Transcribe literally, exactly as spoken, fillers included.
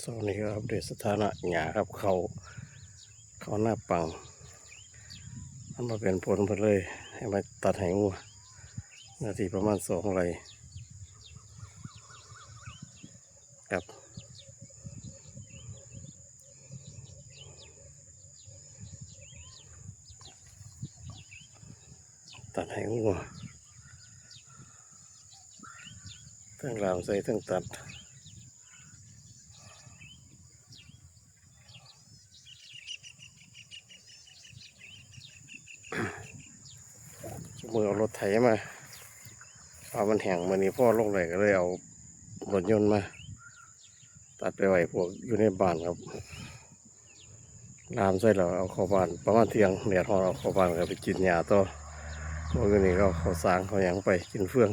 ช่วงนี้ก็อัปเดตสถานะหญ้าครับ เขา เขาหน้าปัง มันมาเป็นผลหมดเลย ให้มาตัดให้งัว เนื้อที่ประมาณสองไร่ครับ ตัดให้งัว ทั้งหลามใส่ทั้งตัด มือเอารถไถมา ว่ามันแห้ง มื้อนี้พอลงได้ก็เลยเอารถยนต์มา ตัดไปไว้พวกอยู่ในบ้านครับ หลามใส่แล้วเอาเข้าบ้าน ประมาณเที่ยง แดดร้อนเอาเข้าบ้านก็ไปกินหญ้าต่อ พวกอยู่นี่ก็เอาข้าวสารข้าวหยังไปกินเฟือง